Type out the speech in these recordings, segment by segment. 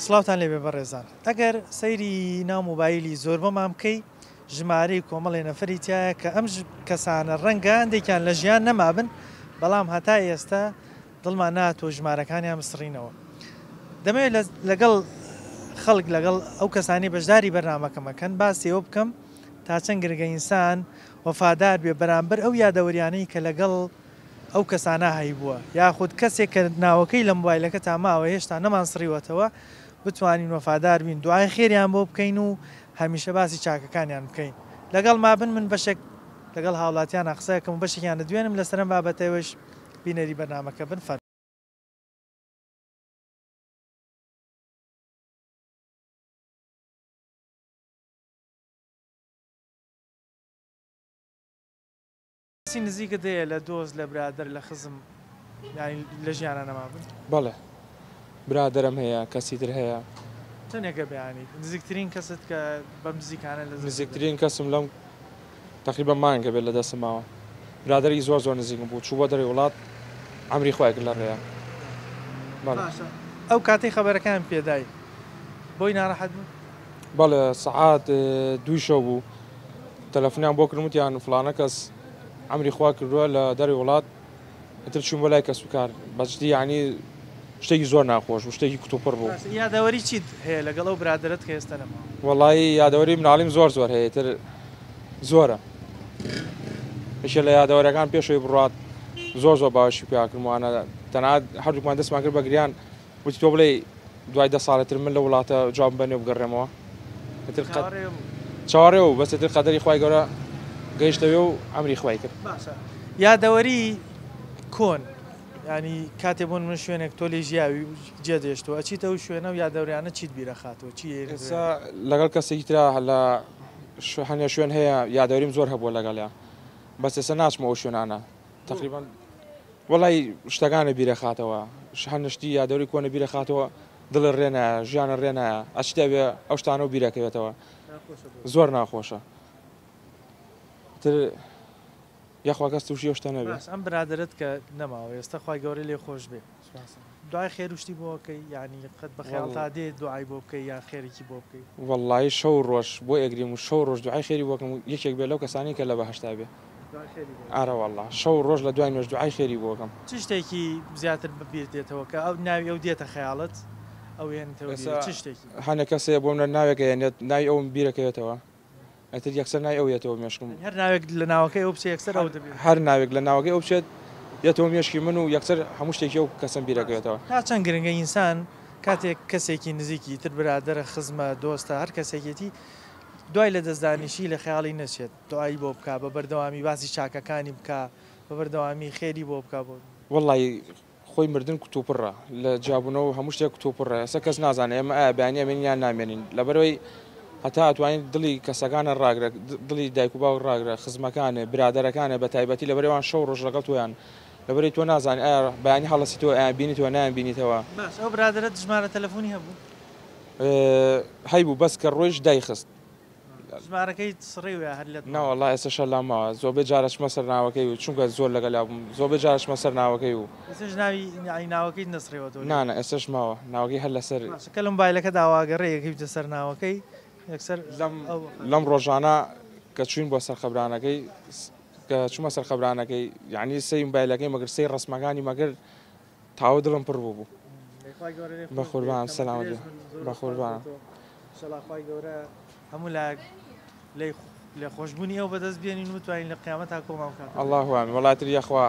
سڵاوتان لێبێ بەڕێزان ئەگەر سەیری ناو مۆبایلی زۆربەمان بکەی ژمارەی کۆمەڵێ نەفەری تایە کە ئەم کەسانە ڕەنگە هەندێکیان لە ژیان نەمابن بەڵام هەتا ئێستا دڵمان ناتوە ژمارەکانیان بسڕینەوە دەمەوێت لەگەڵ خەڵک لەگەڵ ئەو کەسانی بەشداری بەرنامەکەمەکەن باسی ئەوە بکەم تا چەند گرنگە ئینسان وەفادار بێ بەرامبەر ئەو یادەوەریانەی کە لەگەڵ ئەو کەسانە هەیبووە یاخود کەسێک کە ناوەکەی لە مۆبایلەکەتا ماوە هێشتا نەمانسڕیوەتەوە بتوانین وەفادار بین دوعای خێریان بۆ بکەین و هەمیشە باسی چاکەکانیان بکەین لەگەڵما بن من بەشێک لەگەڵ هاوڵاتیانا قسە ئەکەم و بەشێکیان دەدوێنم لەسەر ئەم بابەتە ئێوەش بینەری بەرنامەکە بن فەرموو. کەسی نزیکت هەیە لە دۆست لە برادەر لە خزم یانی لە ژیانا نەمابن؟ بەڵێ برادەرم هەیە کەسی تر هەیە. چەنێکە بەیانی نزیکترین کەست کە بەم نزیکانە لە دەستت نزیکترین کەسم لەم تەقریبەن مانگێکە بێت لە دەستم ماوە برادەرێکی زۆر زۆر نزیکم بوو چوو بۆ دەرەوەی وڵات عەمری خوای کرد لە ڕێیا بەڵێ. باشە ئەو کاتەی خەبەرەکەیان پێدای بۆی ناڕەحەت بووی؟ بەڵێ سەعات دووی شەو بوو تەلەفونیان بۆ کردم وتیان فڵانە کەس ئەمری خوا کردووە لە دەری وڵات ئیتر چووم بۆ لای کەسوکار بەجدی یعنی شتێکی زۆر ناخۆش بوو شتێکی کتوپڕ بوو. باشە یادەوەری چیت هەیە لەگەڵ ئەو برادەرەت کە ئێستا نەماوە؟ وەڵایی یادەوەری مناڵیم زۆر زۆر هەیە ئیتر زۆرە یەکێ لە یادەوەرەکان پێشەوەی بڕات زۆر زۆر باوەشی پیا کردم وانە تەنانەت هەردووکمان دەستمان کرد بە گریان وتی تۆ بڵێی دوای دە ساڵێ تر من لە وڵاتە جوابم بەنێ و بگەڕێمەوە ئیتر قەت چاوەڕێ بوو. چاوەڕێ بوو بەس ئیتر قەدەری خوای گەورە گەیشتەوێ و ئەمری خوای کرد. باشە یادەوەری کۆن یانی کاتێ بۆ نمونە شوێنێک تۆ لێی ژیاوی و جێت هێشتووە ئەچیتە ئەو شوێنە و یادەوریانە چیت بیر ئەخاتەوە چی ئێنێتەوە ئێستا لەگەڵ کەسێکی ترا لە هەنێ شوێن هەیە یادەوەریم زۆر هەبووە لەگەڵیا بەس ئێستا ناچمە ئەو شوێنانە تەقریبەن وەڵای شتەکانە بیرەخاتەوە هەنە شتی یادەوەری کۆنە بیرەخاتەوە دڵە ڕێ نایە ژیانە ڕێ نایە ئەچیتە ئەوێ ئەو شتانەو بیرەکەوێتەوە زۆر ناخۆشە تر یاخوا کەس تووشی ئەو شتە نەبێ. باش ئەم برادەرەت کە نەماوە ئێستا خوای گەورە لێ خۆش بێ دوعای خێر و شتی بۆ ئەکەی یانی قەت بە خەیاڵتا دێ دوعای بۆ بکەی یان خێرێکی بۆ بکەی؟ وەڵایی شەو ڕۆژ بۆی ئەگریم و شەو ڕۆژ دوعای خێری بۆ ئەکەم و یەکێک بێ لەو کەسانەی کە لە بەهەشتا بێ. ئارەوەڵا شەو ڕۆژ لە دوای نوێژ دوعای خێری بۆ ئەکەم. چ شتێکی زیاتر بە بیرت دێتەوە کە ئەو ناوی ئەو دێتە خەیاڵت ئەو هێنتەوە بیرت چ شتێکی؟ هەنێ کەس هەیە بۆ منە ناوێک ئەیەنێت ناوی ئەوم بیرەکەوێتەوە ئیتر یەکسەر ناوی ئەو یەتەوە مێشکم. یانی هەر ناوێک لە ناوەکەی ئەو بچێت یەکسەر ئەو دەبێت. هەر ناوێک لە ناوەکەی ئەو بچێت یەتەوە مێشکی من و یەکسەر هەموو شتێکی ئەو کەسەم بیرەکەوێتەوە. تا چەند گرنگە ئینسان کاتێک کەسێکی نزیکی ئیتر برادەرە خزمە دۆستە هەر کەسێکێتی دوای لەدەستدانیشی لە خەیاڵی نەچێت. دوعای بۆ بکا بە بەردەوامی باسی چاکەکانی بکا بە بەردەوامی خێری بۆ بکا بۆ. وەڵایی خۆی مردن کوتوپڕە لە جیابونەوە هەموو شتێک کوتوپڕە ئێستا کەس نازانێ ئێمە ئایا بەیانی ئەمێنین یان نامێنین لەبەرئەوەی هەتا ئەتوانیت دڵی کەسەکانە ڕاگرە دڵی دایک و باوک ڕاگرە خزمەکانێ برادەرەکانێ بە تایبەتی لەبەرئەوان شەو ڕۆژ لەگەڵ تۆیان لەبەرئەوەی تۆ نازانی ئایا بەیانی هەڵەسیتەوە ئەیان بینیتەوە نایان بینیتەوە. باش ئەو برادەرەت ژمارە تەلەفۆنی هەبوو؟ هەیبوو بەس کە ڕۆیشت دایخست. ژمارەکەیت سڕیوە یا هەر لەت ماوە؟ نەوەڵا ئێستەشە لام ماوە زۆربەی جار ئەچمە سەر ناوەکەی و چونکە زۆر لەگەلیا بووم زۆربەی جار ئەچمە سەر ناوەکەی و. ئێستەش ناوی یانی ناوەکەیت نەسڕیوەتەوە لێ؟ نا نا ئێستەش ماوە ناوەکەی هەر لەسەر. باشە کە لە مۆبایلەکەدا واگەڕێی ئەکەویتە سەر ناوەکەی یەکسەر لەم ئەو. لەم ڕۆژانە کە چووین بۆ سەر قەبرانەکەی کە چوومە سەر قەبرانەکەی یانی سەیری مۆبایلەکەیم ئەکرد سەیری ڕەسمەکانیم ئەکرد تاوە دڵم پڕ بوو بوو. خوای گەورە لێ خۆش بێت بەخوربان تەمەن سەلامەت درێژ بێ بن زۆر سوپاس بۆ بەخوربان. تۆ ئیشەڵا خوای گەورە هەموو لایەک لێی لێخۆشبوونی ئەو بەدەست بێنین و بتوانین لە قیامەتا کۆمان بکاتەوە. اللە آمین وەڵا تر یەخوا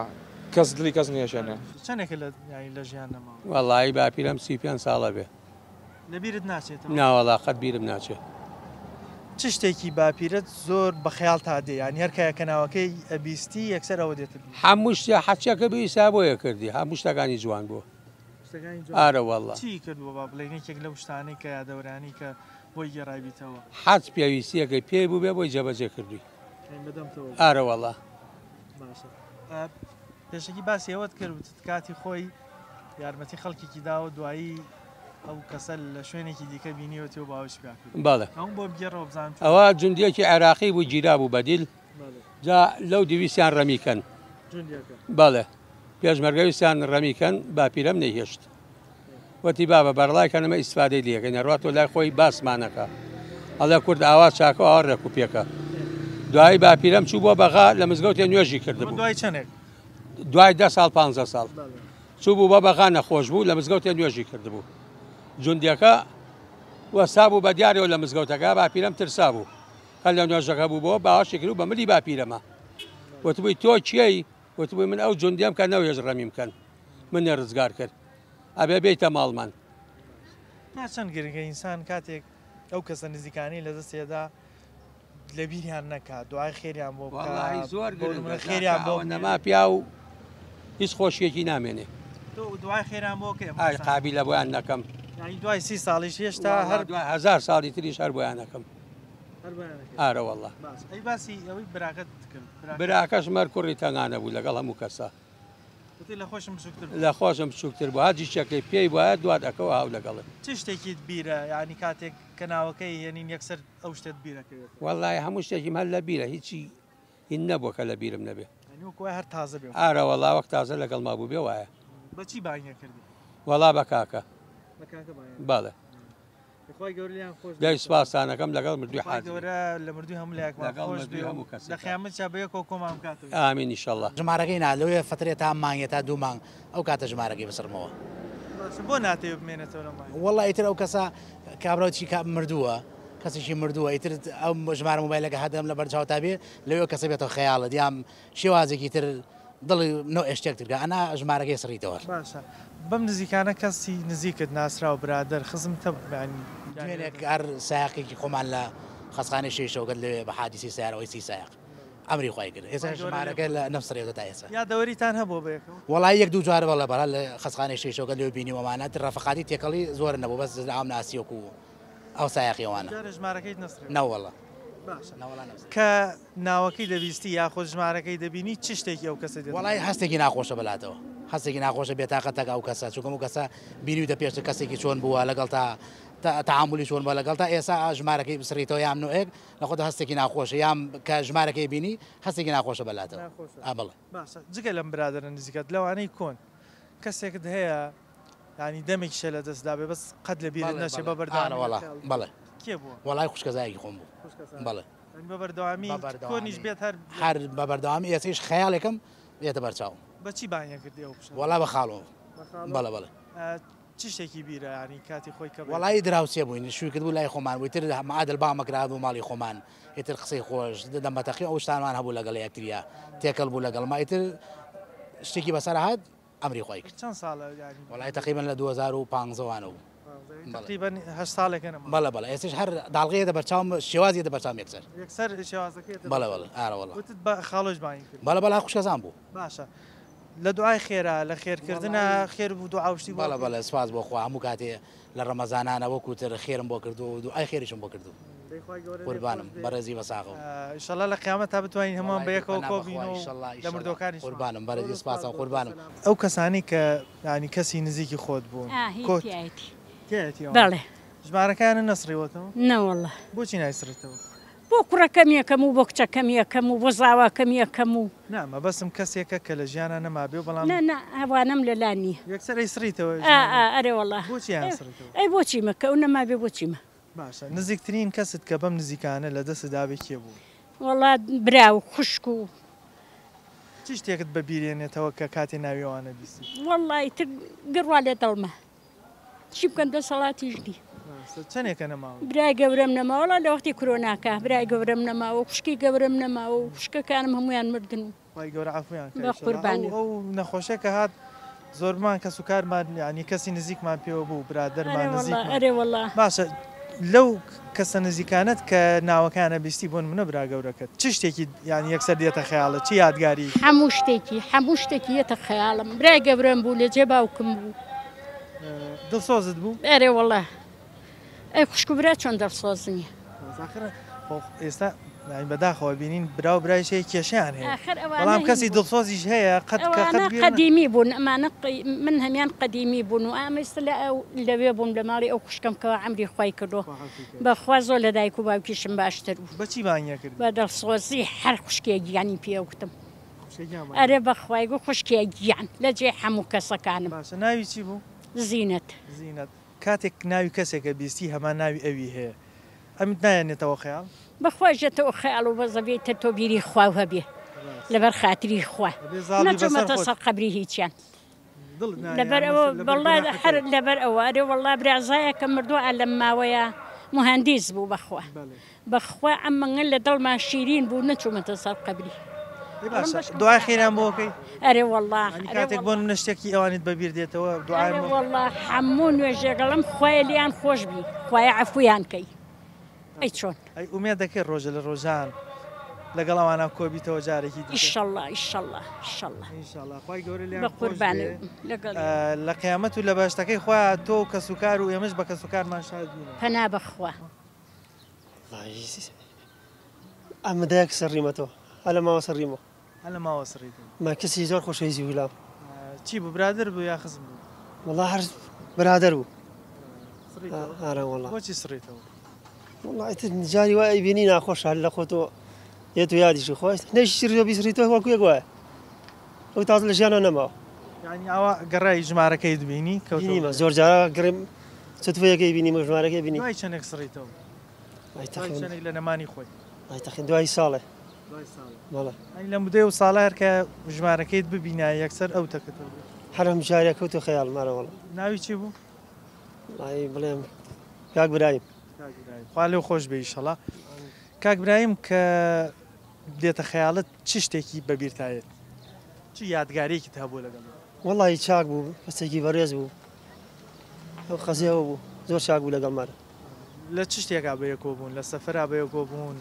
کەس دڵی کەس نەیەشێنێ. چەنێکە لە یانی لە ژیان نەماوە؟ وەڵایی باپیرەم 35 ساڵە بێ. لە بیرت ناچێتەوە؟ ناوەڵا قەت بیرم ناچێ. چ شتێکی باپیرەت زۆر بە خەیاڵتا دێ یانی هەر کە ناوەکەی ئەبیستی یەکسەر ئەوە دێتە بیرت؟ هەموو شتێ حەچەکە بیسا بۆیە کردی هەموو شتەکانی جوان بوو. شتەکانی جوان ئارە وەڵا. چی کردووە با بڵێین یەکێک لەو شتانەی کە یادەوەرانی کە بۆی گێڕایبیتەوە؟ حەج پێویستیەکەی پێی بووبێ بۆی جێبەجێ کردووی. یانی بەدەمتەوە بوو. ئارە وەڵا. باشە پێشەکی باسی ئەوەت کرد وتت کاتی خۆی یارمەتی خەڵکێکی داوە دوایی ئەو کەسە لە شوێنێکی دیکە بینیوەتی و باوەشی پیا کردووە. بەڵێ. ئەوم بۆ بگێڕەوە بزانم چۆن. ئەوە جوندیەکی عێراقی بوو گیرابوو بە دیل بەڵێ. جا لەو دی ویستیان ڕەمی کەن. جوندیەکە. بەڵێ. پێشمەرگە ویستیان ڕەمی کەن باپیرەم نەیهێشت. وتی بابە بەرڵای کەن ئەمە ئیسفادەی لێکەین هەروا تۆ لای خۆی باسمانەکە ئەڵێ کورد ئاوا چاکە و ئاوا ڕێک و پێکە. دوایی باپیرەم چوو بۆ بەغا لە مزگەوتێ نوێژی کردبوو. دوای چەندێک؟ دوای 10 ساڵ 15 ساڵ چوو بوو بۆ بەغا نەخۆش بوو لە مزگەوتێ نوێژی کردبوو. جوندیەکە وەستا بوو بە دیارەوە لە مزگەوتەکە باپیرەم ترسا بوو کە لە نوێژەکە بوو بۆ باوەشی کرد بە ملی باپیرەمە. وتبووی تۆ کێی؟ وتبووی من ئەو جوندیم کە نەوێژ ڕەمیم کەن منێ ڕزگار کرد ئەبێ بێیتە ماڵمان. تا چەند گرنگە ئینسان کاتێک ئەو کەسە نزیکانەی لەدەستێدا لەبیریان نەکات دوای خێریان بۆ بکات وەڵاهی زۆر بۆ گرنگە نمونە خێریان بۆ ئەوە نەما پیاو هیچ خۆشیەکی نامێنێ. تۆ دوای خێریان بۆ کەی ئای قابیلە بۆیان نەکەم. یعنی دوای 30 ساڵیش هێشتا هەر دوای 1000 ساڵی تریش هەر بۆیان نەکەم. هەر بۆیان نەکەی. ئارە وەڵا. باش ئەی باسی ئەوەی براکەت کرد. براکەش مەر کوڕی تەنگانە بوو لەگەڵ هەموو کەسە. وتی لە خۆشم بچووکتر بوو. لە خۆشم بچووکتر بوو هەرجی چەکەی پێی وایە دوات ئەکەوە هاو لەگەڵت. چ شتێکیت بیرە یعنی کاتێک کە ناوەکەی هێنین یەکسەر ئەو شتێت بیرەکەوێت؟ وەڵای هەموو شتێکیم هەر لە بیرە هیچی هین نەبووە کە لە بیرم نەبێ. یعنی وەک وایە هەر تازە بێ. ئارە وەڵا وەک تازە لەگەڵما بوو بێ وایە. بە چی بانگە کردی؟ وەڵا بە کاکە. بە کاکە بانگە. بەڵێ. خوای گەورە لێیان خۆش بێ. دەی سوپاستانەکەم لەگەڵ مردووی خوای حازری. گەورە لە مردووی هەموو لایەکمان لەگەڵ خۆش بێ مردووی و هەموو کەسێکا. لە قیامەتشا بە یەکەوە کۆمان بکاتەوە. ئامین ئینشەڵڵا. ژمارەکەی نا لەوێ فەترێ تا مانگێ تا دوو مانگ ئەو کاتە ژمارەکەی بسڕمەوە. باشە بۆ ناتەوێ بمێنێتەوە لە مانگ؟ وەڵا ئیتر ئەو کەسە کابرا چی کا مردووە کەسێکی مردووە ئیتر ئەو ژمارە مۆبایلەکە هەردەم لە بەرچاو تا بێ لەوێ کەسە بێتەوە خەیاڵت یان شێوازێکی تر دڵی نۆ شتێک ترکە ئەنا ژمارەکەی سڕیتەوە. باشە بەم نزیکانە کەسی نزیکت ناسراو برادەر خزمتە یعنی دوێنێک هەر سایەقێکی خۆمان لە خەستخانەی شەهید شەوکەت لەوێ بە حادیسەی سەیارەوەی سی سایەق ئەمری خۆی کرد ئێستا ژمارەکە لە نەمسڕیەوە تا ئێستا. یادەوەریتان هەبووە بەیەکەوە؟ وەڵای یەک دوو جار بەڵێ بەڵێ لە خەستخانەی شەهید شەوکەت لەوێ بینیومانە تر ڕەفەقاتی تێکەڵی زۆر نەبوو بەس ئەوم ناسی وەکو ئەو سایەقی ئەوانە. جارێ ژمارەکەیت نەسڕیەوە؟ نەوەڵا. باشە نەوەڵا نەمسڕی. کە ناوەکەی دەبیستی یاخود ژمارەکەی دەبینی چ شتێکی ئەو کەسە دێت؟ وەڵای هەستێکی ناخۆشە بەلاتەوە هەستێکی ناخۆشە بێتاقەتەکە ئەو کەسە چونکە ئەو کەسە بینیوتە پێشتر کەسێکی چۆن بووە لەگەڵ تا تەعامولی چۆن بووە لەگەڵ تا ئێستا ژمارەکەی بسڕیتەوە یان نوعێک لە خۆتە هەستێکی ناخۆشە یان کە ژمارەکەی بینی هەستێکی ناخۆشە بەلاتەوە. ناخۆشە. ئا بەڵێ. باشە جگە لەم برادەرە نزیکەت لەوانەی کۆن کەسێکت هەیە یعنی دەمێکیشە لە دەست دابێ بەس قەت لە بیرت نەچێ بە بەردەوامی ئارە وەڵا بەڵێ. کێ بووە؟ وەڵای خوشکەزایەکی خۆم بوو. بەڵێ. یعنی بە بەردەوامی کۆنیش بێت هەر هەر بە بەردەوامی ئێستاش خەیاڵێکم بێتە بەرچاوم. بە چی بانگە کردی ئەو خوشکە؟ وەڵا بە خاڵۆ. بەڵێ بەڵێ. چ شتێکی بیرە یعنی کاتی خۆی کە وەڵای دراوسێ بووین شووی کردبوو لای خۆمان بوو ئیتر معادل بامەکرا بوو ماڵی خۆمان ئیتر قسەی خۆش دەمەتەقی ئەو شتانمان هەبوو لەگەڵ یەکتریا تێکەڵ بوو لەگەڵما ئیتر شتێکی بەسەر هات ئەمری خۆی کرد. چەند ساڵە یعنی؟ وەڵای تقریبا لە 2015 وانە بوو. تقریبا 8 ساڵێکە نەما. بەڵێ بەڵێ ئێستاش هەر داڵغەیە دەبەرچاوم شێوازی دەبەرچاوم یەکسەر. یەکسەر شێوازەکەی بەڵێ بەڵێ ئارە وەڵا. وتت بە خاڵۆش بانگی کرد. بەڵێ بەڵێ خوشکەزان بوو. باشە لە دوعای خێرا لە خێرکردنە خێر بوو دوعا و شتی بۆ بەڵێ بەڵێ سوپاس بۆ خوا هەموو کاتێ لە ڕەمەزانانە وەکو تر خێرم بۆ کردو و دوعای خێریشم بۆ کردو. قوربانم بەڕێزی بەساغەوە. ئینشەڵا لە قیامەت تا بتوانین هەمووان بە یەکەوە کۆ بین و لە مردووەکانیش قوربانم بەڕێزی سوپاسم قوربانم. ئەو کەسانەی کە یعنی کەسی نزیکی خۆت بوون کۆت تیایەتی ئەوان؟ بەڵێ. ژمارەکانت نەسڕیوەتەوە؟ نەوەڵا. بۆچی نایسڕیتەوە؟ بۆ کوڕەکەم یەکەم و بۆ کچەکەم یەکەم و بۆ زاواکەم یەکەم و نا مەبەستم کەسێکە کە لە ژیانا نەمابێ و بەڵام نا نا ئەوانەم لەلا نییە. یەکسەر ئەیسڕیتەوە ئا ئا ئەرێ وەڵا. بۆچی ئەیانسڕیتەوە؟ ئەی بۆچی مە کە ئەو نەمابێ بۆچی مە؟ باشە نزیکترین کەست کە بەم نزیکانە لە دەستت دابێ کێ بوو؟ وەڵا برا و خوشک و چ شتێکت بە بیرێنێتەوە کە کاتێ ناوی ئەوانە بیستی؟ وەڵا ئیتر گڕوا لە دڵمە چی بکەم دەسەڵاتیش نییە. چەندێکە نەماوە؟ برای گەورەم نەماوە وەڵا لە وەختی کرۆناکە برای گەورەم نەماوە خوشکی گەورەم نەماوە و خوشکەکانم هەمویان مردن و خوای گەورە عەفویان کە بە قوربانی. ئەو نەخۆشیە کە هات زۆرمان کەس و کارمان یعنی کەسی نزیکمان پێوە بوو برادەرمان نزیکمان. ئەرێ وەڵا. باشە لەو کەسە نزیکانت کە ناوەکانە بیستی بۆ نمونە برا گەورەکەت چ شتێکی یعنی یەکسەر دێتە خەیاڵت چ یادگاری؟ هەموو شتێکی هەموو شتێکی یەتە خەیاڵم برای گەورەم بوو لە جێ باوکم بوو. دڵسۆزت بوو؟ ئەرێ وەڵا. ئەی خوشک و برا چۆن دڵسۆز نییە؟ ئاخر خۆ ئێستا بەداخەوە بینین برا و برایش هەیە کێشەیان هەیە بەڵام کەسی دڵسۆزیش هەیە قەت ئەوانە قەدیمی بوون ئەمانە من هەمیان قەدیمی بوون و ئەمە ئێستا لە ئەو لەوێ بووم لە ماڵی ئەو خوشکەم کەوا عەمری خوای کردووە بەخوا زۆر لە دایک و باوکیشم باشتر بوو. بە چی بانگیان کردی؟ بە دڵسۆزی هەر خوشکێ گیانی پێ وتم. ئەرێ بەخوای گوو خوشکێ گیان لە جێی هەموو کەسەکانم. باشە ناوی چی بوو؟ زینەت. زینەت. کاتێک ناوی کەسێکە بیستی هەمان ناوی ئەوی هەیە ئەمت نایەنێتەوە خەیاڵ؟ بەخوا ژێتەوە خەیاڵ و بەس ئەبێ ئیتر تۆ بیری خواو هەبێ لەبەر خاتری خوا ئەبێ زاڵ بی بەسەر نەچومەتە خۆت. سەر قەبری هیچیان دڵت نایە لەبەر یان ئەوە مەسەل لەبەر وەڵا هەر گوناحەکەی؟ لەبەر ئەوە ئەرێ وەڵا برازایەکم مردوە ئا لەم ماوەیە موهەندیس بوو بەخوا بەڵێ. بەخوا ئەمەنگە لە دڵما شیرین بوو نەچومەتە سەر قەبری. ئەی ئەڵێم باشە بەشکم دوعای خوا خێریان بۆ ئەکەی؟ ئەرێ وەڵا یانی ئەرێ کاتێک بۆ وەڵا. نمونە شتێکی ئەوانیت بەبیر دێتەوە دوعایان ئەرێ بۆ. وەڵا حەموو نوێژێک ئەڵێم خوایە لێیان خۆش بی خوایە عەفویان کەی ئەی چۆن. ئەی ئومێد دەکەی ڕۆژێ لە ڕۆژان لەگەڵ ئەوانە کۆبیتەوە جارێکی دیکە؟ ئیشەڵا ئیشەڵا ئیشەڵا. ئینشەڵا خوای گەورە لێیان بە خۆش قوربانت بێ بم لەگەڵیان. لە قیامەت و لە بەهەشتەکەی خوا تۆ و کەسوکار و ئێمەش بە کەسوکارمان شاد بینەوە. پەنا بەخوا. وەڵایی ئەمە دایک سڕیمەتەوە هەر لە ماوە سڕیمەوە. هەر لە ماوە سڕیتەوە. من کەسی زۆر خۆشەویست بوو لام. چی بوو برادەر بوو یا خزم بوو؟ وەڵا هەر برادەر بوو. سڕیتەوە؟ ئارە وەڵا. بۆچی سڕیتەوە؟ وەڵا ئیتر جاری وای ئەیبینی ناخۆشە هەر لە خۆتەوە یەت و یادیشی خۆ نەیشی سڕیتەوە بیسڕیتەوە وەکو یەک وایە. ئەو تازە لە ژیانا نەماوە. یانی ئاوا گەڕای ژمارەکەیت بینی کەوتەوە؟ بینیمە زۆر جارا گڕێم چتفەیەکەی بینیمە ژمارەکەی بینی. دوای چەندێک سڕیتەوە؟ دوای چەندێک لە نەمانی خۆی؟ ئای تەقریبەن دوای ساڵێ. دوای ساڵێ. بەڵێ. ئەی لە مدەی ئەو ساڵە هەر کە ژمارەکەیت ببینایە یەکسەر ئەو تەکەتەوە بوو؟ هەر ئەم جارە کەوتە خەیاڵم ئەرێ وەڵا. ناوی چی بوو؟ وەڵایی بڵێم کاک برایم. کاک برایم خوا لێو خۆش بێ ئیشەڵا. کاک برایم کە دێتە خەیاڵت چ شتێکی بەبیرتا یەت؟ چ یادگاریەکت هەبوو لەگەڵی؟ وەڵایی چاک بوو کەسێکی بەڕێز بوو ئەو قەزیەوە بوو زۆر چاک بوو لەگەڵمان. لە چ شتێکا بەیەکەوە بوون؟ لە سەفەرا بەیەکەوە بوون؟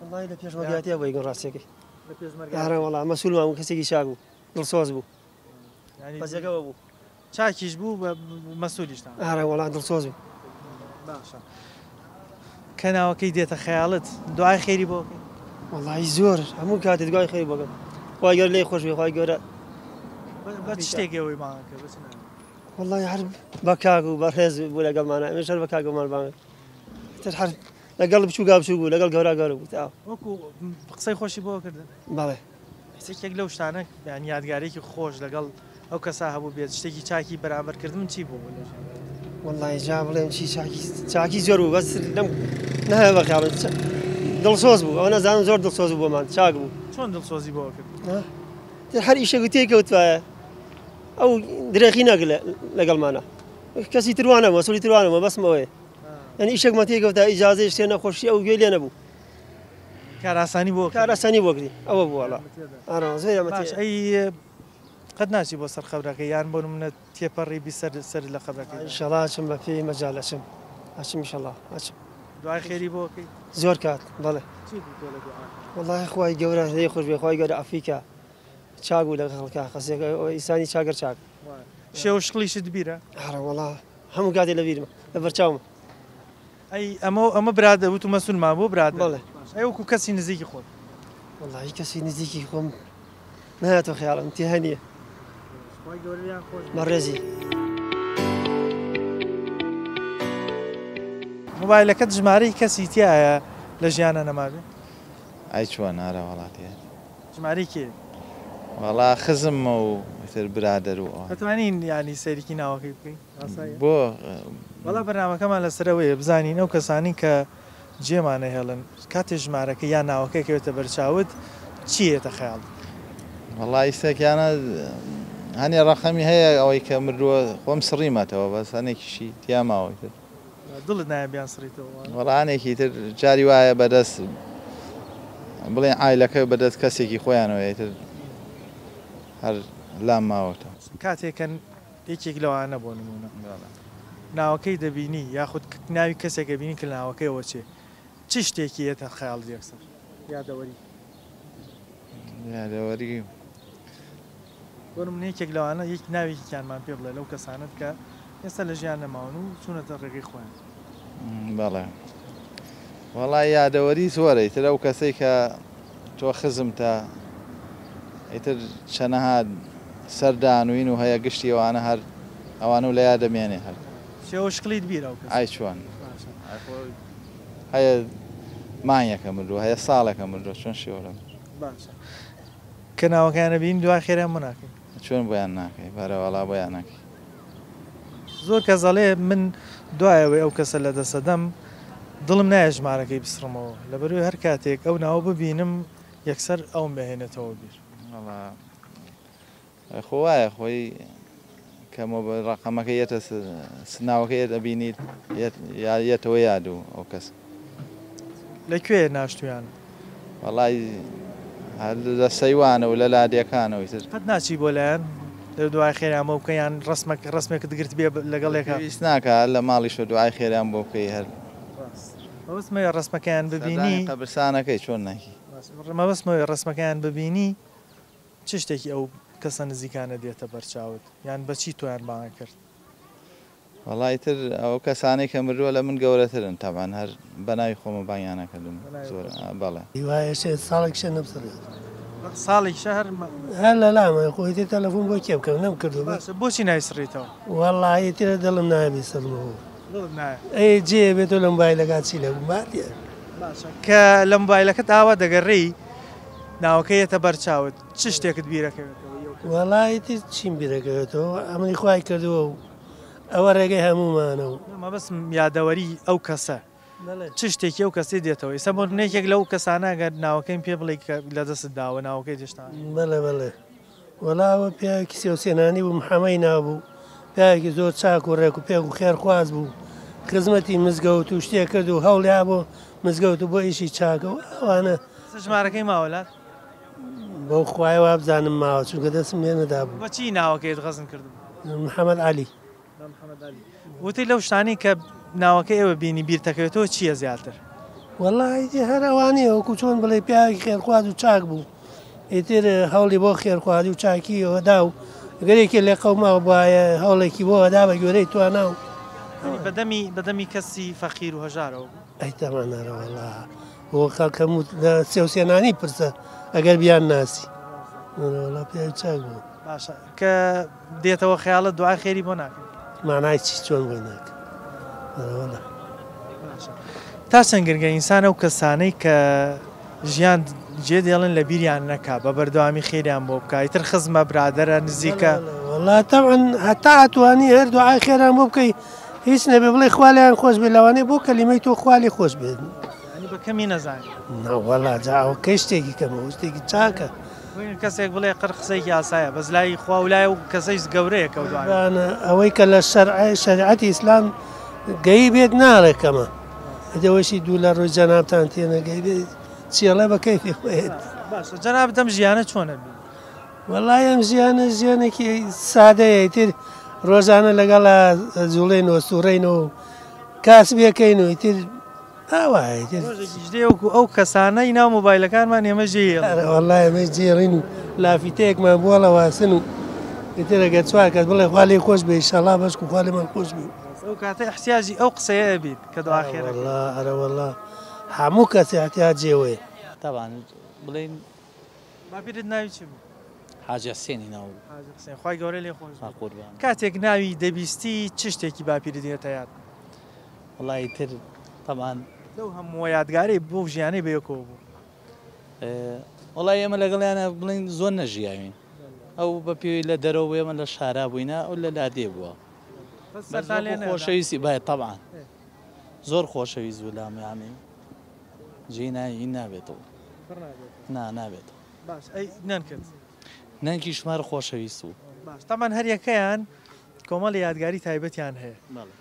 وەڵایی لە پێشمەرگایەتیا بووین ڕاستیەکەی. لە پێشمەرگایەتی؟ ئەرێ وەڵا مەسوولمان بوو کەسێکی چاک بوو دڵسۆز بوو. یانی قەزیەکەوە بوو. چاکیش بوو بە مەسوولیشتان. ئەرێ وەڵا دڵسۆز بوو. باشە کە ناوەکەی دێتە خەیاڵت دوعای خێری بۆ ئەکەی؟ وەڵایی زۆر هەموو کاتێ دوعای خێری بۆ ئەکەم خوای گەورە لێی خۆش بێ خوای گەورە بە چ شتێک ئێوەی بانگ ئەکرد بە چ ناوێک؟ وەڵایی هەر بە کاک و بەڕێز بوو لەگەڵمانا ئێمەش هەر بە کاکەمان بانگ ئیتر هەر لەگەڵ بچووکا بچووک بوو لەگەڵ گەورا گەورە بوو تەواو. وەکوو قسەی خۆشی بۆ ئەکردن؟ بەڵێ. یەکێک لەو شتانە یان یادگارێکی خۆش لەگەڵ ئەو کەسە هەبوو بێت شتێکی چاکی بەرامبەر کردم چی بوو لە ژیان؟ وەڵڵاهی جا بڵێم چی چاکی چاکی زۆر بوو بەس لەم نایە بە خیاڵم دڵسۆز بوو ئەوە نەزانم زۆر دڵسۆز بوو بۆمان چاک بوو. چۆن دڵسۆزی بۆ کرد؟ هەر ئیشێک و تێکەوتایە ئەو درێخی نەگلە لەگەڵمانە کەسی تروانە مەسولی تروانە مەبەستم ئەوەیە یعنی ئیشێکمان تێکەوتا ئیجازەی شتێ نەخۆشی ئەو گوێی لێ نەبوو کارئاسانی بۆ کارئاسانی بۆ کردی ئەوە بوو وەڵا ئارا زۆر یارمەتی باش ئەی قەت ناچی بۆ سەر قەبرەکەی یان بۆ نمونە تێپەڕی بی سەر سەر لە قەبرەکەی ئینشەڵا ئەچم بە پێی مەجال ئەچم ئەچم ئینشەڵا ئەچم دوعای خێری بۆ ئەکەی زۆر کات بەڵێ چی گوتووە لە دوعاکە وەڵاهی خوای گەورە لێی خۆش بێ خوای گەورە عەفوی کا چاک بوو لەگەڵ خەڵکا خەسێک ئینسانی چاکەر چاک شێوە شکڵیشت بیرە ئارە وەڵا هەموو کاتێ لە بیرمە لەبەر چاومە ئەی ئەمە ئەمە برادەر وتو مەسولمان بوو برادەر بەڵێ ئەی وەکو کەسی نزیکی خۆت وەڵاهی کەسی نزیکی خۆم نایەتەوە خەیاڵم تێ نییە خوای گەورە لێیان خۆش بێ. بەڕێزی. مۆبایلەکەت ژمارەی کەسی تیایە لە ژیانا نەمابێ؟ ئەی چۆن ئارە وەڵا تێ. ژمارەی کێ؟ وەڵا خزممە و ئیتر برادەر و ئەوان. ئەتوانین یانی سەیرێکی ناوەکەی بکەین؟ ئاساییە؟ بۆ؟ وەڵا بەرنامەکەمان لەسەر ئەوەیە بزانین ئەو کەسانەی کە جێمان ئەهێڵن کاتێ ژمارەکە یان ناوەکە ئەکەوێتە بەرچاوت چی یەتە خەیاڵت؟ وەڵا ئیستەکیانە هەنێ ڕەقەمی هەیە ئەوەی کە مردووە خۆم سڕیمەتەوە بەس هەنێکیشی تیا ماوە ئیتر. دڵت نایە بیان سڕیتەوە؟ وەڵا هەنێکی تر جاری وایە بەدەست بڵێن عایلەکە بەدەست کەسێکی خۆیانەوە ئیتر هەر لام ماوەتەوە. کاتێ کە یەکێک لەوانە بۆ نموونە ناوەکەی دەبینی یاخود ناوی کەسێک ئەبینی کە لە ناوەکەیەوە چێ چ شتێکی یەتە خەیاڵت یەکسەر؟ یادەوەری. یادەوەری. بۆ نمونە یەکێک لەوانە یەک ناوێکیانمان پێ بڵێ لەو کەسانەت کە ئێستا لە ژیان نەماون و چوونەتە ڕێگەی خۆیان. بەڵێ وەڵا یادەوەری زۆرە ئیتر ئەو کەسەی کە تۆ خزمتە ئیتر چەنەها سەردانوین و هەیە گشتی ئەوانە هەر ئەوانە و لە یاد دەمێنێ هەر. شێوە شکڵیت بیرە ئەو کەسە؟ ئای چۆن باشە. هەیە مانگێکە مردووە هەیە ساڵێکە مردووە چۆن شێوە لە باشە کە ناوەکەیان ئەبینین دوای خێریان بۆ ناکەین؟ چۆن بۆیان ناکەی بەرەوەڵا بۆیان ناکەی. زۆر کەس ئەڵێ من دوای ئەوەی ئەو کەسە لە دەسەدەم دڵم نایە ژمارەکەی بسڕمەوە لەبەرئەوەی هەر کاتێک ئەو ناوە ببینم یەکسەر ئەوم ئەهێنێتەوە بیر. وەڵا خۆ وایە خۆی کە مۆبە ڕەقەمەکە یەتە ناوەکە یەت ئەبینیت یەت یەتەوە یاد و ئەو کەس. لە کوێ ناشتویان؟ وەڵای هەر لە سەیوانە و لە لادێکانە و ئیتر. قەت ناچی بۆ لایان لەوێ دوعای خێریان بۆ بکەی یان ڕەسمەک ڕەسمێکت گرتبێ لەگەڵ یەکا؟ پێویست ناکا هەر لە ماڵیشەوە دوعای خێریان بۆ بکەی هەر. ڕاست مەبەستمەوێ ڕەسمەکەیان ببینی. سەردانی قەبرسانەکەی چۆن ناکی؟ ڕاست مەبەستمەوێ ڕەسمەکەیان ببینی چ شتێکی ئەو کەسە نزیکانە دێتە بەرچاوت یان بە چی تۆیان بانگ کرد؟ وەڵا ئیتر ئەو کەسانەی کە مردووە لە من گەورەترن تەبعەن هەر بە ناوی خۆمە بانگیان نەکردوم زۆر بەڵێ. هیوایە شێ ساڵێکیشە نەمسڕیوەتەوە. ساڵێکیشە هەر. هەر لە لامە خۆ ئیتر تەلەفۆن بۆ کێ بکەم نەمکردووە بەس. باشە بۆچی نایسڕیتەوە؟ وەڵا ئیتر دڵم نایە بیسڕمەوە. دڵت نایە؟ ئەی جێ بێتەوە لە مۆبایلەکە چی لە ماتیە. باشە کە لە مۆبایلەکەت ئاوا دەگەڕێی ناوەکە یەتە بەر چاوت چ شتێکت بیرەکەوێتەوە؟ وەڵا ئیتر چیم بیرەکەوێتەوە ئەمری خوای کردووە و ئەوە ڕێگەی هەموومانە و. مەبەستم یادەوەری ئەو کەسە چ شتێکی ئەو کەسەی دێتەوە ئیستا بۆ نمونە یەکێک لەو کەسانە گەر ناوەکەیم پێ بڵێی کە لە دەستت داوە ناوەکەی هێشتا. بەڵێ بەڵێ وەڵا ئەوە پیاوێکی سێوسێنانی بوو محەمەی ناوبوو پیاوێکی زۆر چاک و ڕێک و پێک و خێرخواز بوو خزمەتی مزگەوت و شتێ کرد و هەوڵیا بۆ مزگەوت و بۆ ئیشی چاکە و ئەوانە. ئێستا ژمارەکەی ماوە لات؟ بەو خوایە وابزانم ماوە چونکە دەستم لێ نەدابوو. بە چی ناوەکەیت غەزن کردبوو؟ محەمەد عەلی. وتی لەو شتانەی کە ناوەکەی ئێوە بینی بیرتەکەوێتەوە چییە زیاتر؟ وەڵا ئیتر هەر ئەوانەیە وەکو چۆن بڵێ پیاوێکی خێرخواز و چاک بوو ئیتر هەوڵی بۆ خێرخوازی و چاکی ئەوەدا و گەر یەکێ لێ قەوماو بوایە هەوڵێکی بۆ ئەدا بە گوێرەی توانا و یانی بەدەمی بەدەمی کەسی فەقیر و هەژارەوە بوو؟ ئەی تەمان ئەرەوەڵا بۆ خەڵک هەموو لە سێوسێنانی پرسە ئەگەر بیان ناسی ئەرەوەڵا پیاوی چاک بوو. باشە کە دێتەوە خەیاڵت دوعای خێری بۆ ناکەی؟ مانای چی چۆن بۆی ناکەم ئەرەوەڵا. باشە تا چەند گرنگە ئینسان ئەو کەسانەی کە ژیان جێ دێڵن لە بیریان نەکا بە بەردەوامی خێریان بۆ بکا ئیتر خزمە برادەرە نزیکە. وەڵا تەبعەن هەتا ئەتوانی هەر دوعای خێران بۆ بکەی هیچ نەبێ بڵێ خوا لێیان خۆش بێ لەوانەیە بۆ کەلیمەی تۆ خوا لێ خۆش بێت. یانی بە کەمی نەزانی. نەوەڵا جا ئەوە کەی شتێکی کەمە ئەوە شتێکی چاکە. بۆیە کەسێک بڵێ قەر قسەیەکی ئاسایە بەس لای خوا و لای ئەو کەسەیش گەورەیە کە دوای. قوربانە ئەوەی کە لە شەرع شەریعەتی ئیسلام گەی بێت ناڵێ کەمە ئەوەشی دوو لە ڕووی جەنابتان تێنەگەی بێت چیڵێ بە کەیفی خۆیەتی. باشە جەنابت ئەم ژیانە چۆن ئەبینی؟ وەڵای ئەم ژیانە ژیانێکی سادەیە ئیتر ڕۆژانە لەگەڵا جوڵێن و سوڕێن و کاسبیەکەین و ئیتر ئاوایە ئیتر. ڕۆژێکیش دێ وەکو ئەو کەسانەی ناو مۆبایلەکانمان ئێمە جێی هێڵین. ئەرێ وەڵا ئێمەش جێی هێڵین و لافیتەیەکمان بۆڵەواسن و ئیتر ئەگەر چوار کەس بڵێ خوا لێی خۆش بێ ئیشەڵا بەشکو خوا لێمان خۆش بێ. ئەو کاتە ئیحتیاجی ئەو قسەیە ئەبیت کە دوعا خێرەکەی. ئەرەوەڵا ئەرەوەڵا هەموو کەس ئیحتیاجێوەیە. تەبعەن بڵێین باپیرت ناوی چی بوو؟ حاجی حسێنی ناو بوو. حاجی حسێن خوای گەورە لێ خۆش بێت. قوربان. کاتێک ناوی دەبیستی چ شتێکی باپیرت دێتە یاد؟ وەڵا ئیتر تەبعەن. لەو هەمووە یادگارەی بەو ژیانەی بەیەکەوە بوو. وەڵا ئێمە لەگەڵیانا بڵێین زۆر نەژیاوین. ئەو بە پێی لە دەرەوە بوو ئێمە لە شارا بووینە ئەو لە لادێ بووە. بەس سەرتان لێ نەدا؟ خۆشەویستی بای تەبعەن زۆر خۆشەویست بوو لام یانی. جێی نا هی نابێتەوە. پڕ نابێتەوە. نا نابێتەوە. باش ئەی نەنکت؟ نەنکیشم هەر خۆشەویست بوو. باش تەبعەن هەر یەکەیان کۆمەڵی یادگاری تایبەتیان هەیە. بەڵێ.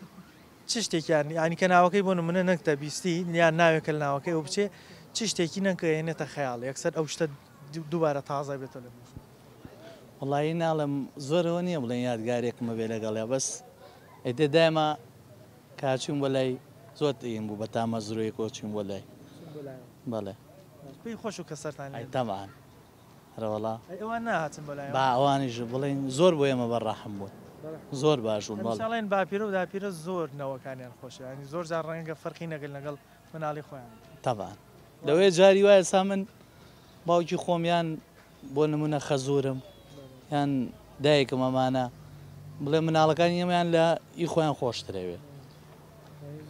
چ شتێکیان یانی کە ناوەکەی بۆ نمونە نەنکتە بیستی یان ناوێکە لە ناوەکەی ئەو بچێ چ شتێکی نەنکە ئەهێنێتە خەیاڵ یەکسەر ئەو شتە دووبارە تازە بێتەوە لە مێشک؟ وەڵایی ناڵێم زۆر ئەوە نییە بڵێن یادگارێکم هەبێ لەگەڵیا بەس ئیتر دایمە کا چووین بۆ لای زۆر تین بوو بە تامەزرۆیەکەوە چووین بۆ لای. چوون بۆ لایەوە. بەڵێ. باش پێی خۆش بوو کە سەرتان لێ ئەی تەبعەن ئەرەوەڵا. ئەی ئەوان ناهاتن بۆ لایەوە؟ با ئەوانیش بڵێین زۆر بۆ ئێمە بە ڕەحم بوون. زۆر باش بوون بەڵێ. هەمیشە ئەڵێن باپیرە و داپیرە زۆر نەوەکانیان خۆشە یانی زۆر جار ڕەنگە فەرقی نەگەن لەگەڵ مناڵی خۆیان. تەبعەن لەوەیە جاری وایە ئێستا من باوکی خۆم یان بۆ نمونە خەزورم یان دایکم ئەمانە بڵێ مناڵەکانی ئێمەیان لە ئی خۆیان خۆشترەوێ.